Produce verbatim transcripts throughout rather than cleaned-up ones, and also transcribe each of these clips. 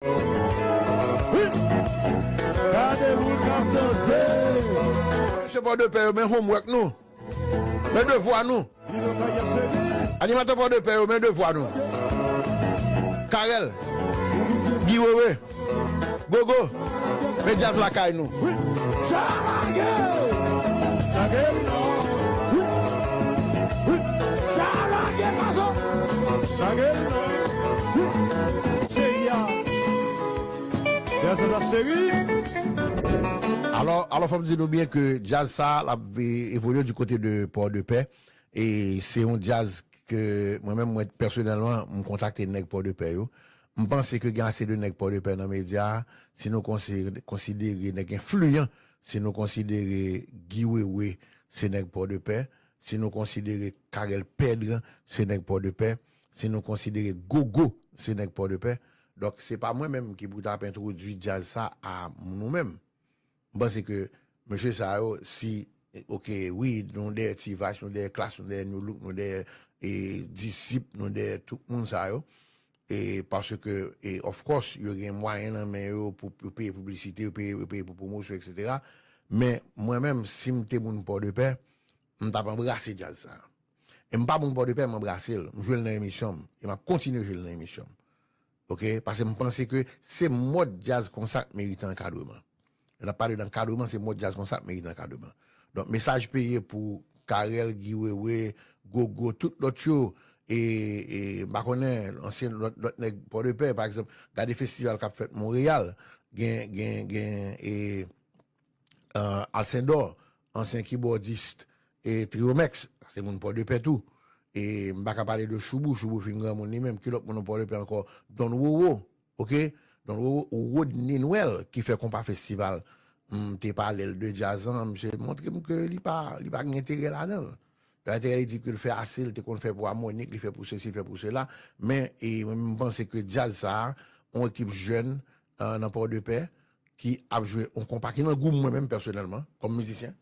Gade moun k ap danse. Mesye Pòdepè yo, men homework nou. Men devwa nou. Animatè Pòdepè yo, men devwa nou. Carel, Guy Wewe, Gogo, men djaz lakay nou. Chalage! Chalage! Chalage, Pazo! Chalage! Seri a. Dèyè sa, sa seri. Alò, alò, fò m di nou byen ke djaz sa, l ap, e, evolye di kote de Pòdepè. E se yon djaz ke mwen menm, mwen, pèsonèlman, m kontakte nèg Pòdepè yo. M panse ke gen ase de nèg Pòdepè nan medya a. Si nou konsi-, konsidere nèg enfliyan, si nou konsidere Guy Wewe, se nèg Pòdepè. Si nou konsidere Carel Pedre, se nèg Pòdepè. Si nou konsidere Gogo, se nèg Pòdepè. Donk, se pa mwen menm ki pou t ap entwodui djaz sa a nou menm. M panse ke mesye sa yo, si, oke, wi, nou dèyè T-Vice, nou dèyè Klass, nou dèyè Nu Look, nou dèyè, e, Disip, nou dèyè tout moun sa yo. E paske, e, of course, yo gen mwayen nan men yo pou, pou peye piblisite, yo peye, yo peye pou pwomosyon, etsetera. Men, mwen menm, si m te moun Pòdepè, m t ap anbrase djaz sa. E m pa moun Pòdepè, m anbrase l. M jwe l nan emisyon m. E m ap kontinye jwe l nan emisyon m. Oke? Paske m panse ke se mòd djaz konsa k merite ankadreman. Lè n ap pale d ankadreman, se mòd djaz konsa k merite ankadreman. Donk, mesaj peye pou Carel, Guy Wewe, Gogo, tout lòt yo, e, e, m pa konnen, ansyen lòt, lòt nèg Pòdepè, pa egzanp, gade festival k ap fèt Monreyal, gen, gen, gen, e, euh, Alcindor, ansyen kibòdis, e Triomex, se moun Pòdepè tou. E m pa ka pale de Choubou, Choubou fin granmoun li menm, ki lòt moun nan Pòdepè ankò? Don Roro, oke? Don Roro, Rodney Noël, ki fè Konpa Festival, m te pale l de djaz lan, misye montre m ke li pa, li pa gen enterè ladan l. Li pa enterè, li di ke l fè ase, l te konn fè pou amònik, li fè pou sesi, li fè pou sela. Men, e, mwen, m panse ke djaz sa a, yon ekip jèn, euh, nan Pòdepè, ki ap jwe yon konpa ki nan gou m mwen menm pèsonèlman, kòm mizisyen.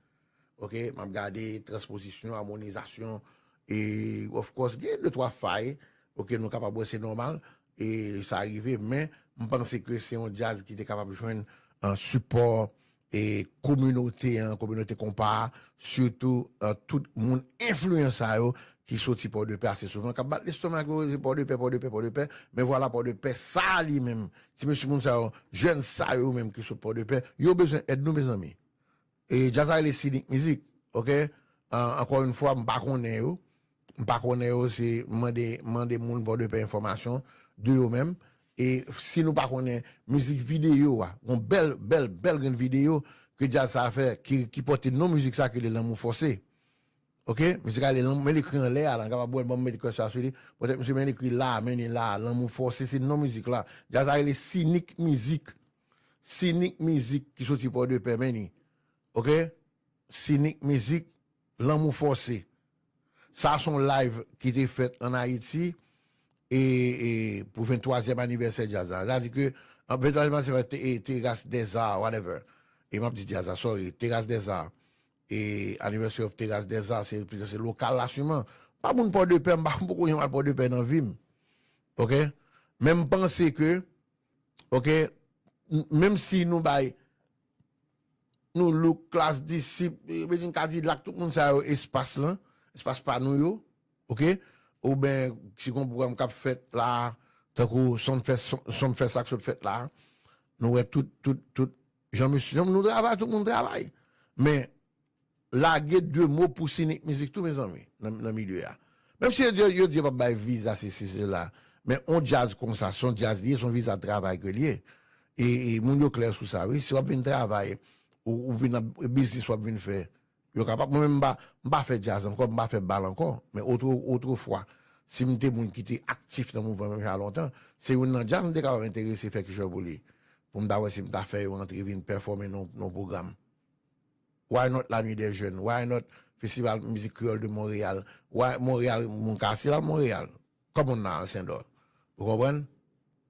Oke, m ap gade transpozisyon, amonizasyon, e, of course, gen de twa fay, oke, nou kapab wè se nòmal, e sa rive, men m panse ke se yon djaz ki te kapab jwenn, euh, sipò, e, kominote an, kominote konpa a, sitou, euh, tout moun enfliyan sa yo ki soti Pòdepè ase souvan, k ap bat lestomak yo, Pòdepè, Pòdepè, Pòdepè, men vwala Pòdepè sa li menm, ti mesye moun sa yo, jèn sa yo menm ki sot Pòdepè, yo bezwen èd nou, mezanmi. E djaz la rele Sinik Mizik, oke? An-, ankò yon fwa, m pa konnen yo. M pa konnen yo, se mande, mande moun Pòdepè enfòmasyon de yo menm. E si nou pa konnen mizik videyo a, yon bèl, bèl, bèl grenn videyo ke djaz sa fè, ki, ki pote non mizik sa ki rele Lanmou Fòse. Oke? Mizik la rele Lanmou, men l ekri anlè a la, n kapab wè l, ban m mete kèsyon sou li. Poutèt misye men l ekri la, men li la, Lanmou Fòse, se non mizik la. Djaz la rele Sinik Mizik. Sinik Mizik ki soti Pòdepè, men li. Oke? Sinik Mizik, Lanmou Fòse. Sa se yon live ki te fèt ann Ayiti e, e pou venntwazyèm anivèsè djaz la. Sa di ke, an, venntwazyèm anivèsè te, e, Terrasse des Arts, whatever. E m ap di djaz la, sorry, Terrasse des Arts. E Anniversary of Terrasse des Arts, se, se lokal la siman. Pa moun Pòdepè, m pa, m poko janm al Pòdepè nan vi m. Oke? Men m panse ke, oke, m-, menm si nou bay Nu Look, Klass, Disip, e, Bedjine, Kadilak, tout moun sa yo espas lan, espas pa nou yo, oke? Oubyen si gon pwogram k ap fèt la, tankou Sumfest, Sumfest sa k sot fèt la, nou wè tout, tout, tout jan mesye, nou travay, tout moun travay. Men, lage de mo pou Sinik Mizik tou, mezanmi, nan, nan milye a. Menm si yo di, yo di yo p ap bay viza, sesi, sela, men on djaz konsa, se on djaz li ye, se on viza travay ke li ye. E, e moun yo klè sou sa, wi. Si w ap vin travay, ou, ou vin nan biznis w ap vin fè, yo kapab, mwen menm, m pa, m pa fè djaz ankò, m pa fè bal ankò, men otre, otrefwa, si m te moun ki te aktif nan mouvman menm jan a lontan, se youn nan djaz m te kapab enterese fè kichòy pou li. Pou m ta wè si m ta fè yo antre vin pèfòme nan, nan pwogram. Why not La Nuit des Jeunes? Why not Festival Mizik Kreyòl de Montréal? Why Montréal, moun ka ase la Montréal? Come on now, Alcindor. Ou konprann?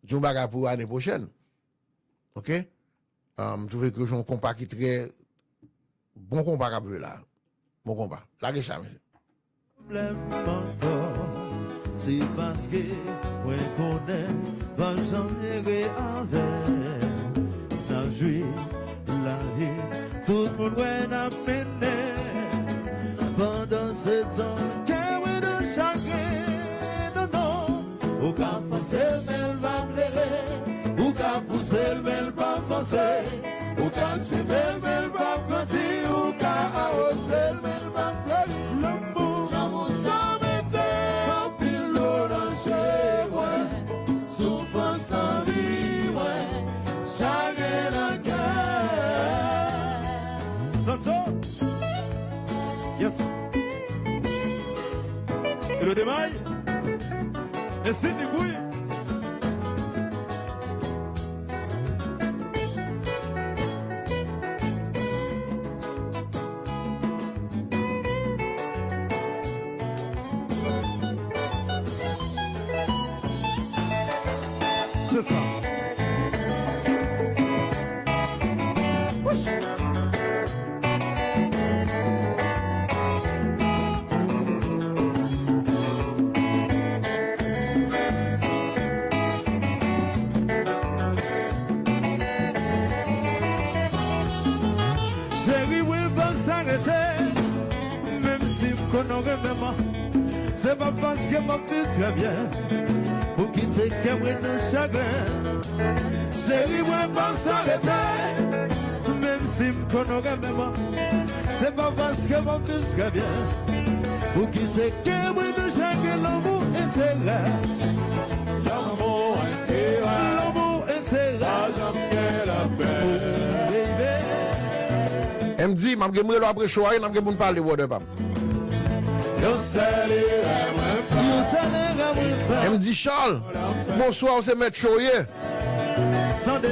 Di yon bagay pou ane pwochèn. Oke? Ah, m twouve ke se yon konpa ki trè bon konpa k ap jwe la. Bon konpa. Lage sa, mesye. Pwoblèm ankò. Se paske mwen konnen m p ap janm ere avè w. N ap jwi lavi, tout moun wè n ap mennen. Pandan se tan, kè mwen nan chagren, non, non. Ou ka fòse l, men l p ap klere. Ou ka pouse l, men l p ap vanse. Ou ka simen l, men l p ap grandi. Ou ka awoze l, men l p ap fleri. Lanmou, lanmou sa mete anpil lo nan je mwen. Soufrans nan vi mwen, chagren nan kè. Sanso. Yes. Hello Demay. E Sidney Gouy. Se sa. Wouch! Cheri, mwen p ap sa rete. Menm si m konnen w renmen mwen, se pa paske m ap viv trè byen pou kite kè mwen nan chagren. Cheri, mwen p ap sa rete. Menm si m konnen w renmen mwen, se pa paske m ap viv trè byen pou kite kè mwen nan chagren. Lanmou enterè. Lanmou enterè. Lanmou enterè. Pa janm gen lapè. Oh, baby. M D, m ap gen m rele w apre show a, wi, n ap gen pou n pale, brother pa m. Yon sèl erè mwen fè. Yon sèl erè mwen fè. M D Charles, bonswa, ou se mèt show, ye. Tande.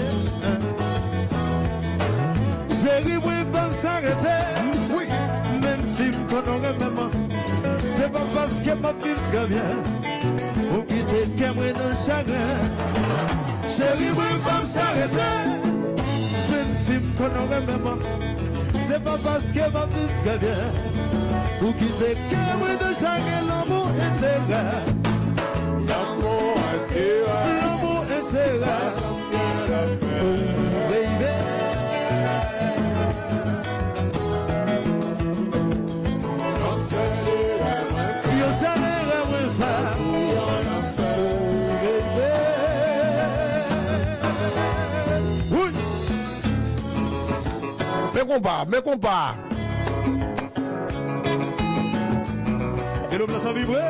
Cheri, mwen p ap sa rete. Wi. Menm si m konnen w renmen mwen, se pa paske m ap viv trè byen pou kite kè mwen nan chagren. Cheri, mwen p ap sa rete. Menm si m konnen w renmen mwen, se pa paske m ap viv trè byen pou kite kè mwen nan chagren. Lanmou enterè. Lanmou enterè. Lanmou enterè. Oh, baby. Yon sèl erè mwen fè. Yon sèl erè mwen fè. Oh, baby. Woy. Men konpa, men konpa. E lòm nan sa vibre.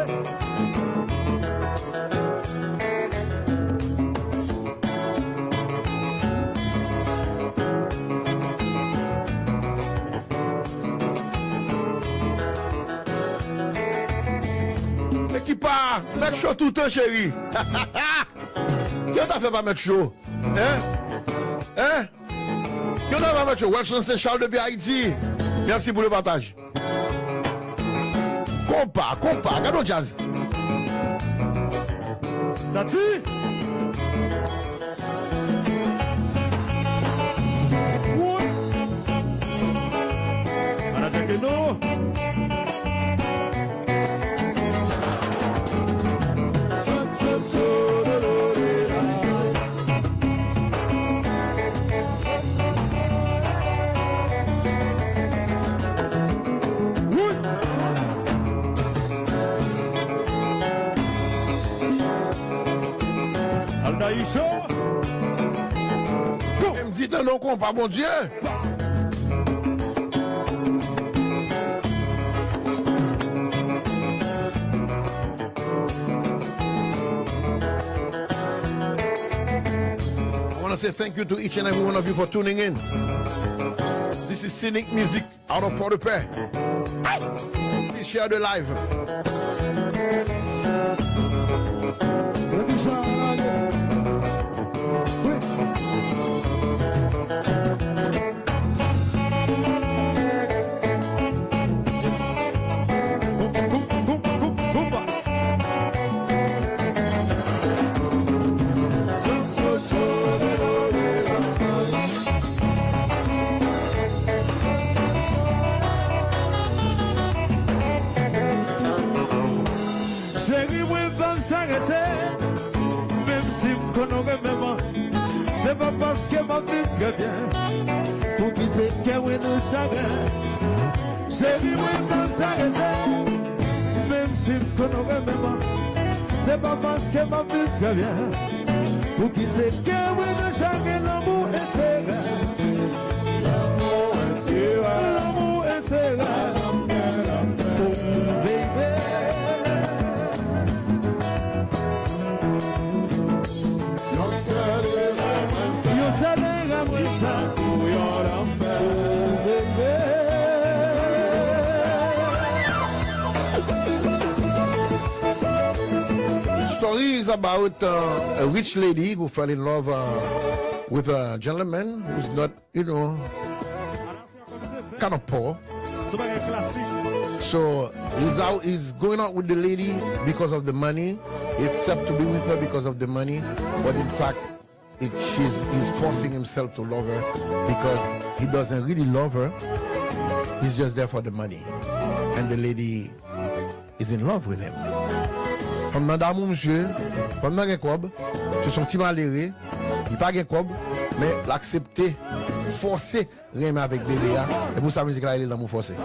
Ekipa, mèt show toutan, cheri. Ki yo ta fè pa mèt show? Hein? Hein? Yo ta pa mèt show. Welson Saint Charles depuis Haïti. Merci pour le partage. Konpa, konpa, gade yon djaz. Tati! Woy! Manadjè Keno! Aldaï Show. M D, tande yon konpa, Bondye. I wanna say thank you to each and every one of you for tuning in. This is Scenic Music out of Port-au-Prince. Please share the live. Cheri, mwen pa Paske m ap viv trè byen. Pou kite kè mwen nan chagren. Cheri mwen pa m sa rete. Menm si m konn ou renmen mwen. Se pa paske m ap viv trè byen. Pou kite kè mwen nan chagren, lanmou enterè. Lanmou enterè. Lanmou enterè. Oh, baby. Yon sèl erè mwen fè. Yon sèl erè mwen fè. Pou yon lanfè. Oh, baby. Story is about uh, a rich lady who fell in love uh, with a gentleman who's not, you know, kind of poor. So he's out, he's going out with the lady because of the money. He accepts to be with her because of the money, but in fact, it, she's, he's forcing himself to love her because he doesn't really love her. He's just there for the money, and the lady is in love with him. Fanm nan damou misye, fanm nan gen kòb, se yon ti malere, li pa gen kòb, men l aksepte, fòse renmen avèk bebe a. E pou sa mizik la rele Lanmou Fòse.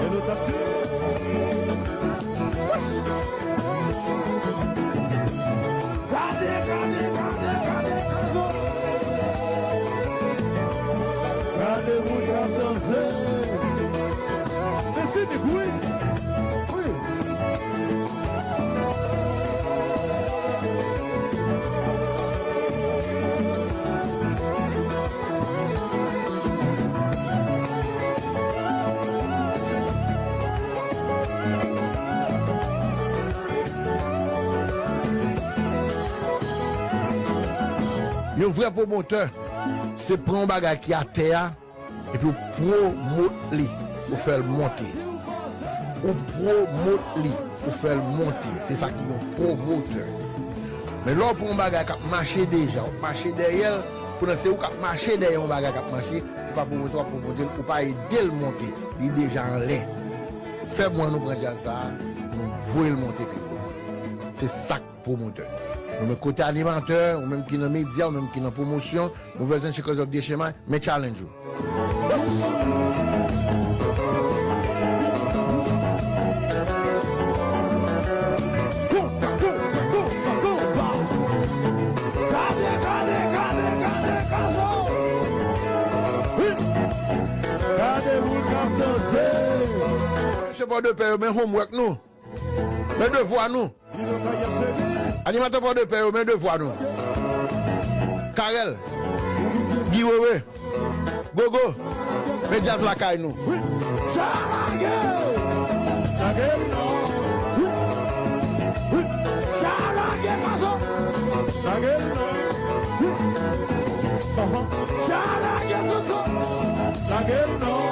Hello, taxi. Gade, gade, gade, gade, Kazo. Gade moun k ap danse. Mesye, di wi. Wi. Yon vrè pwomotè, se pran yon bagay ki atè a, epi w pwomot li, ou fè l monte. Ou pwomot li, ou fè l monte. Se sa ki yon pwomotè. Men lè w pran yon bagay k ap mache deja, w ap mache dèyè l, pandan se ou k ap mache dèyè yon bagay k ap mache, se pa pwomotè w ap pwomote l, ou pa ede l monte, li deja anlè. Fè mwen nou pran djaz sa a, nou voye l monte pi wo. Se sa k pwomotè. Nou men kote animatè, ou menm ki nan medya, ou menm ki nan pwomosyon, Mouvèz and Shakers of Dechema, men challenge ou. Gade, gade, gade, gade, Kazo. Wi. Gade moun k ap danse. Mesye Pòdepè yo, men homework nou. Men devwa nou. Animatè Pòdepè yo, men devwa nou. Karèl, Guy Wewe, Gogo, men djaz lakay nou. Chalage! Lage l non. Chalage, Kazo. Lage l non. Chalage, Zozo. Lage l non.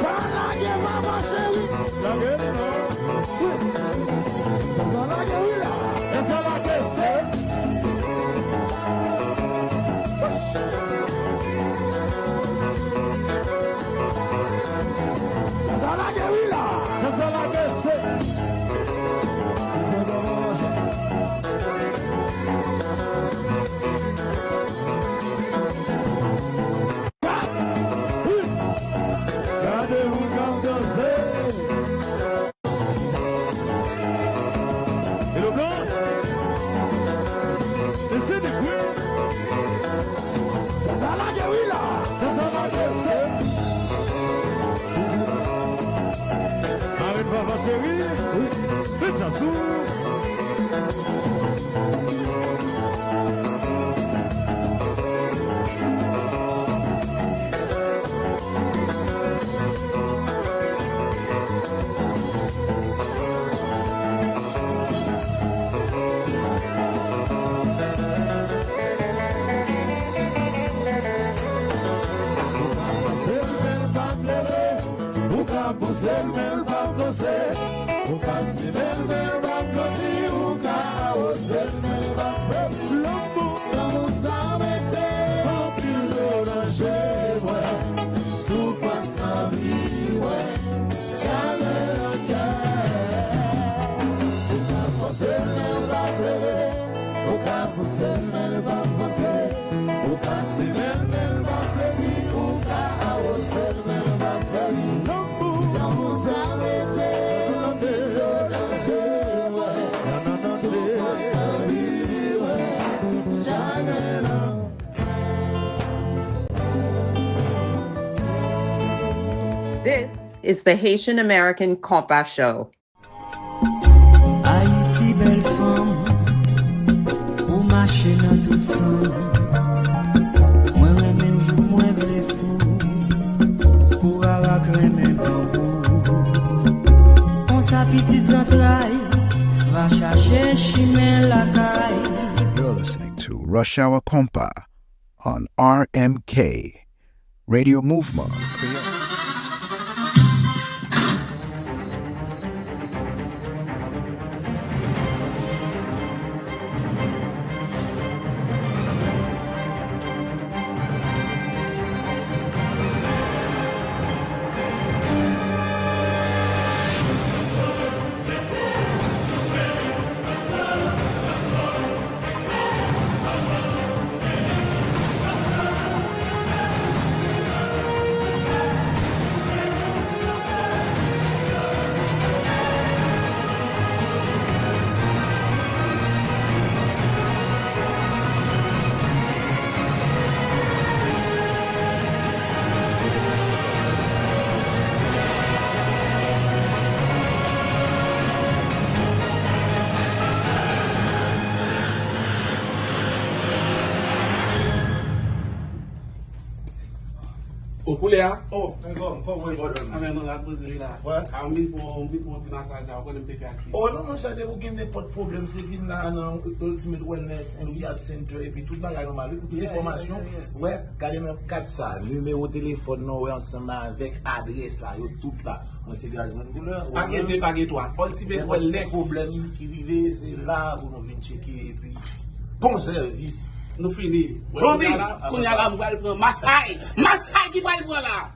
Pa lage papa cheri. Lage l non. Sa lage wi la. Sa lage se. Sa lage wi la. Sa lage se. Gade moun k ap danse. Elogan. Mesye, di wi. Sa lage wi la. Sa lage se. Mare papa cheri. Wi. Fè djaz ou. Ou ka pouse l, men l p ap danse. Ou ka simen l, men l p ap blodi. Lanmou sa mete anpil danje, wè. Soufrans nan vi, wè. Chalè nan kè. Ou ka fòse l, men l p ap leve. Ou ka pouse l, men l p ap vanse. Ou ka simen l, men l p ap redi. Ou ka awoze l, men l p ap fleri. Lanmou sa mete anpil danje, wè. Soufrans nan vi, wè. Chalè nan This is the Haitian American Compa Show. Ayiti bèl fanm, ou mache nan tout san. Mwen renmen w, mwen vle fou, pou arak renmen tanbou. Konsa pitit zantray va chache chimen lakay. You're listening to Rush Hour Compa on R M K, Radio Mouvement Creole. O koulè a? Oh, men kòm, kòman e bòdè m? A, men mwen la poze wi la. Wè. A, m vin pran, m vin pran yon ti masaj la, ou konnen m te fè aksidan. Oh, non, monchè, depi w gen nenpòt pwoblèm, se vin la nan Ultimate Wellness and Rehab Center, epi tout bagay nòmal, wi, pou tout enfòmasyon. Yeah, yeah, yeah. Wè, gade nan kat sa, nimewo telefòn nan, wè, ansanm avèk adrès la, yo tout la. Mwen se Gazman Koulè. Pa gen de, pa gen twa. Ultimate Wellness. Nenpòt ti pwoblèm ki rive, se la pou nou vin tcheke, epi bon sèvis. Nou fini. Bon, kounye a la, kounye a la, m pral pran masay. Masay ki pral pran la.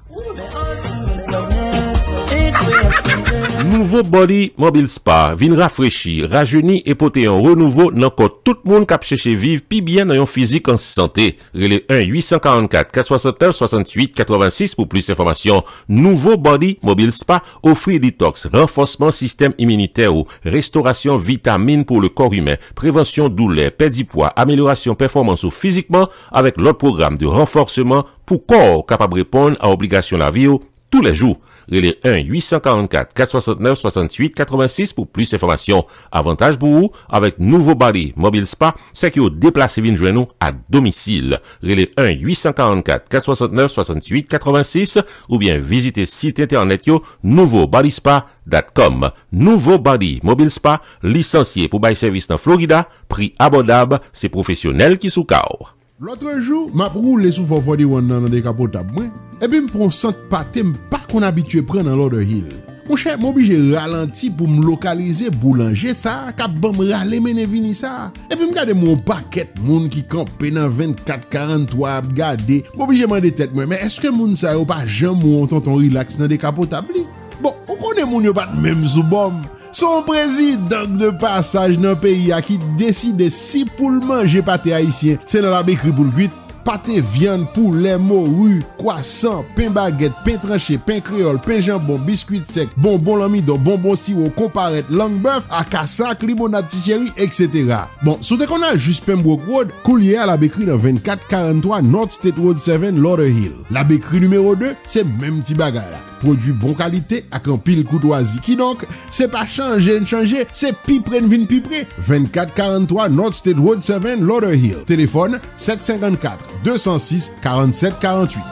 Nouvo Body Mobile Spa vin rafrechi, rajeni e pote yon renouvo nan kò tout moun k ap chèche viv pi byen nan yon fizik an sante. Rele un huit cent quarante-quatre quatre cent soixante-neuf soixante-huit quatre-vingt-six pou plis enfòmasyon. Nouvo Body Mobile Spa ofri detox, ranfòsman sistèm iminitè ou, restorasyon vitamin pou le corps humain, prevansyon doulè, pèdi pwa, amelyorasyon pèfòmans ou fizikman, avèk lòt pwogram de ranfòsman pou kò w kapab reponn a obligasyon lavi w toulèjou. Rele un huit cent quarante-quatre quatre cent soixante-neuf soixante-huit quatre-vingt-six pou plis enfòmasyon. Avantaj pou ou, avèk Nouvo Body Mobile Spa, se ke yo deplase vin jwenn ou a domisil. Rele un huit cent quarante-quatre quatre cent soixante-neuf soixante-huit quatre-vingt-six oubyen vizite sit entènèt yo nouvo body spa dot com. Nouvo Body Mobile Spa, lisansye pou bay sèvis nan Florida, pri abòdab, se pwofesyonèl ki sou ka w. Lòt jou, m ap woule sou Four Forty One nan, nan dekapotab mwen, epi m pran yon sant pate m pa konn abitye pran nan Lauderhill. Monchè, m oblije ralanti pou m lokalize boulanje sa a k ap ban m rale mennen vini sa a. Epi m gade m wè yon pakèt moun ki kanpe nan vennkat karannntwa ap gade. M oblije mande tèt mwen, men èske moun sa yo pa janm wè yon tonton rilaks nan dekapotab li? Bon, ou konnen moun yo pa t menm sou bò m. Se yon prezidan k de pasaj nan peyi a ki deside si pou l manje pate ayisyen, se nan Labekri pou l kwit. Pate vyann, poulè, mori, kwasan, pen bagèt, pen tranche, pen kreyòl, pen janbon, biskwit sèk, bonbon lanmidon, bonbon siwo, konparèt, lang bèf, akasa ak limonad ti cheri, etsetera. Bon, si w te konn al jis Pembroke Road, koulye a Labekri nan vennkat karannntwa North State Road seven, Lauderhill. Labekri nimewo de, se menm ti bagay la. Pwodui bon kalite ak anpil koutwazi. Kidonk, se pa chanje n chanje, se pi pre n vin pi pre. Vennkat karannntwa North State Road seven, Lauderhill. Telefòn, sèt senkannkat, de san sis, karannsèt karanntuit.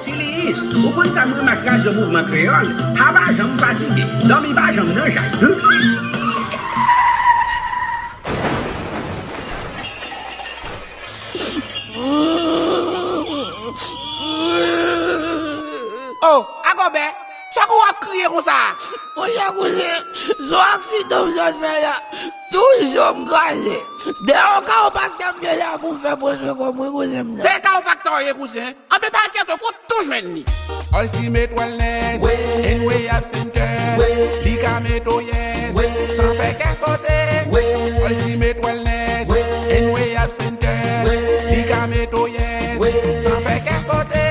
Hey, Chiliyis, ou konn sa m remake radyo Mouvman Kreyòl? Pa janm fatige, dòmi pa janm nan chay. Oh, Agòbè, sa k ou ap kriye konsa? Monchè kouzen, Sou aksidan m sot fè la, toujou m kraze. Dèyè yon kawopaktè m te la pou m fè pran swen kò m, wi, kouzen m nan. Se kawopaktè w ye, kouzen? Anben, pa enkyete w, ou tou jwenn li. Ultimate Wellness and Rehab Center. Li ka mete w yès san fè kè sote. Ultimate Wellness and Rehab Center. Li ka mete w yès san fè kè sote.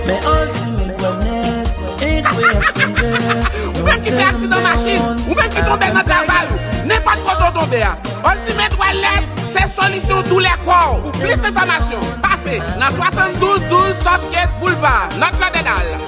Men Ultimate Wellness and Rehab Center. Ou menm ki fè aksidan machin, ou menm ki tonbe nan travay ou, nenpòt kote w tonbe a, Ultimate Wellness se solisyon doulè kò w. Pou plis enfòmasyon, pase nan swasanndouz douz Southgate Boulevard, North Lauderdale.